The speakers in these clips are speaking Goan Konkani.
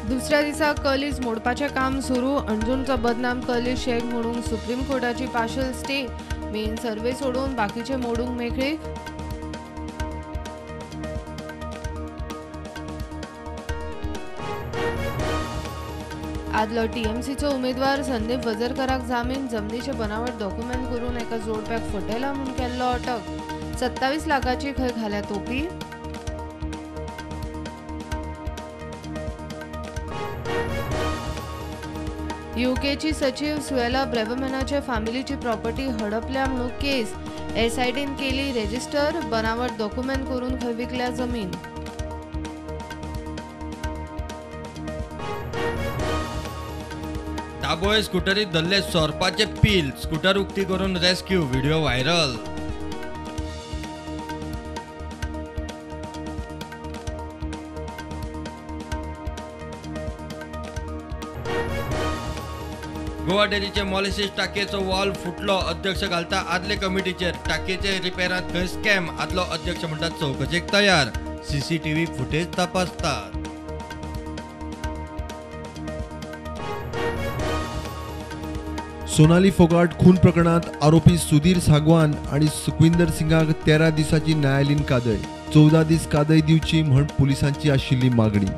दुसऱ्या दिसा कर्लीज मोडपाचें काम सुरू. अंजुणचो बदनाम कर्लीज शेक म्हणून सुप्रीम कोर्टाची पार्शल स्टे. मेन सर्वे सोडून बाकीचे मोडूंक मेकळीक. आदलो टीएमसीचो उमेदवार संदीप वझरकराक जामीन. जमनीचे बनावट डॉक्युमेंट करून एका जोडप्याक फटयला म्हूण केल्लो अटक. 27 लाखाची खंय घाल्या तोपी. युकेची सचिव सुएला ब्रेवमॅनाच्या फॅमिलीची प्रॉपर्टी हडपल्या म्हणून केस. एसआयटीन केली रेजिस्टर. बनावट डॉक्युमेंट करून खंय विकल्या जमीन. दाबोळे स्कुटरीत धरले सोरपाचे पील. स्कुटर उक्ती करून रेस्क्यू, व्हिडिओ व्हायरल. गोवा डेरीचे मॉलिसीस टाकयेचो वॉल फुटलो. अध्यक्ष घालता आदले कमिटीचेर. टाकयेचे रिपेरांत खंय स्कॅम. आदलो अध्यक्ष म्हणटा चवकशेक तयार. सीसीटीव्ही फुटेज तपासतात. सोनाली फोगाट खून प्रकरणात आरोपी सुधीर सागवान आणि सुखविंदर सिंगाक 13 दिसाची न्यायालयीन कादय. 14 दीस कादय दिवची म्हण पुलिसांची आशिल्ली मागणी.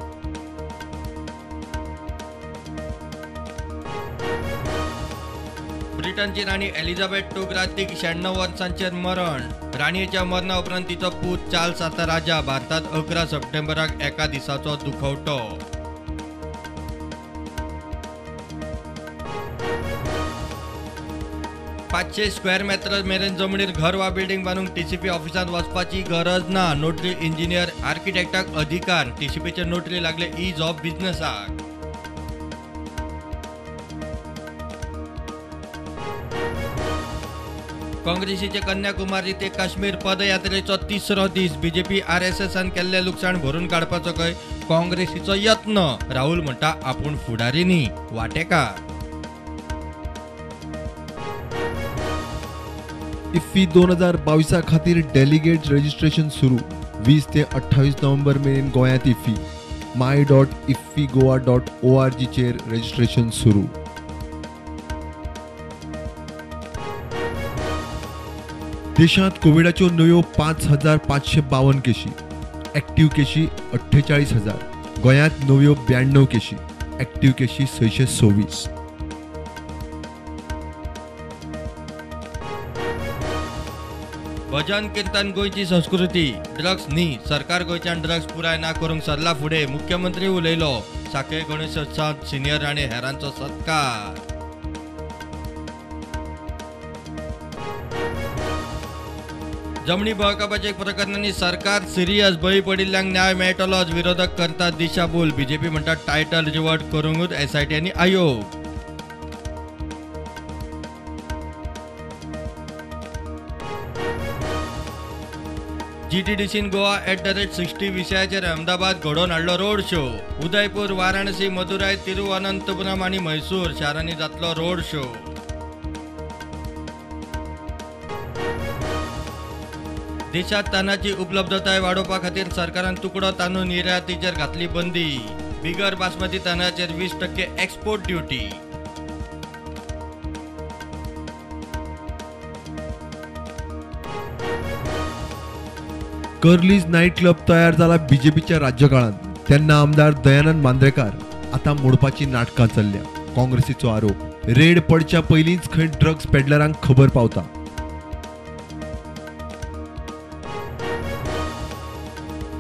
ब्रिटनची राणी एलिझाबेथ 2 रातीक 96 वर्सांचेर मरण. राणयेच्या मरणा उपरांत तिचो पूत चार्ल्स आतां राजा. भारतात 11 सप्टेंबराक एका दिसाचो दुखवटो. पांचशे स्क्वेअर मेटर मेरेन जमनीर घर वा बिल्डिंग बांदूंक टीसीपी ऑफिसांत वचपाची गरज ना. नोटरी, इंजिनियर, आर्किटेक्टाक अधिकार. टीसीपीचे नोटरी लागले is of बिझनेसाक. काँग्रेसीचे कन्याकुमारी ते काश्मीर पदयात्रेचो तिसरो दीस. बीजेपी आरएसएसान केल्लें लुकसाण भरून काडपाचो खंय काँग्रेसीचो यत्न. राहुल म्हणटा आपूण फुडारी न्ही, वाटेकार. इफ्फी 2022 खातीर डेलिगेट रजिस्ट्रेशन सुरू. 20 ते 28 नोव्हेंबर मेरेन गोंयांत इफ्फी. my.iffygoa.org चेर रजिस्ट्रेशन सुरू. देशांत कोविडाच्यो नव्यो 5552 केशी. एक्टिव्ह केशी 48,000. गोंयांत नव्यो 92 केशी. एक्टिव्ह केशी 626. भजन कीर्तन गोंयची संस्कृती, ड्रग्स न्ही. सरकार गोंयच्यान ड्रग्स पुराय ना करूंक सरला फुडें. मुख्यमंत्री उलयलो. साखळे गणेशोत्सवांत सिनियर आनी हेरांचो सत्कार. जमनी बळकावपाच्या प्रकरणांनी सरकार सिरियस. बळी पडिल्ल्यांक न्याय मेळटलोच. विरोधक करतात दिशाभूल. बीजेपी म्हणटा टायटल रिवर्ट करूंकूच एसआयटी आनी आयोग. जीटीडीसीन गोवा @60 विशयाचेर अहमदाबाद घडोवन हाडलो रोड शो. उदयपूर, वाराणसी, मदुराय, तिरुवनंतपुरम आनी म्हैसूर शारांनी जातलो रोड शो. देशांत तांदळाची उपलब्धताय वाडोवपा खातीर सरकारान तुकडो तांदूळ निर्यातीचेर घातली बंदी. बिगर बासमती तांदळाचेर 20% export duty. Curlies night club तयार जाला बीजेपीच्या राज्यकाळांत. तेन्ना आमदार दयानंद मांद्रेकार आतां मोडपाची नाटकां चल्ल्या. काँग्रेसीचो आरोप. रेड पडच्या पयलींच खंय ड्रग्स पेडलरांक खबर पावता.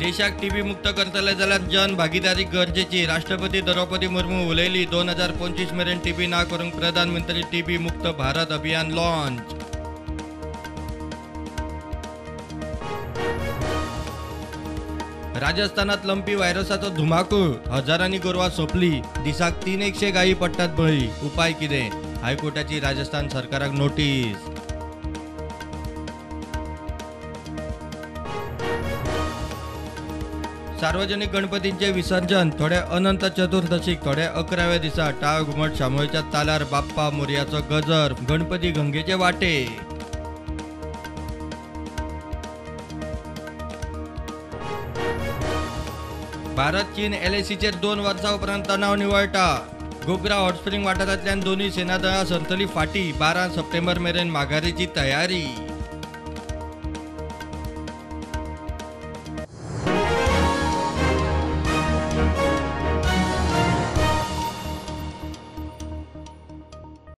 देशाक टीबी मुक्त करतले जाल्यार जन भागीदारी गरजेची. राष्ट्रपती द्रौपदी मुर्मू उलयली. 2025 मेरेन टीबी ना करूंक प्रधानमंत्री टीबी मुक्त भारत अभियान लॉन्च. राजस्थानात लंपी व्हायरसाचो धुमाकूळ. हजारांनी गोरवां सोंपली. दिसाक 300 गायी पडटात बळी. उपाय कितें? हायकोर्टाची राजस्थान सरकाराक नोटीस. सार्वजनिक गणपतींचे विसर्जन थोडे अनंत चतुर्दशीक, थोडे 11व्या दिसा. टाळ घुमट शामोळच्या तालार बाप्पा मोरयाचो गजर. गणपती गंगेचे वाटे. भारत चीन एलएसीचेर 2 वर्सां उपरांत तणाव निवळटा. गोगरा हॉटस्प्रिंग वाठारांतल्यान दोनूय सेना दळां सरतली फाटी. 12 सप्टेंबर मेरेन माघारीची तयारी.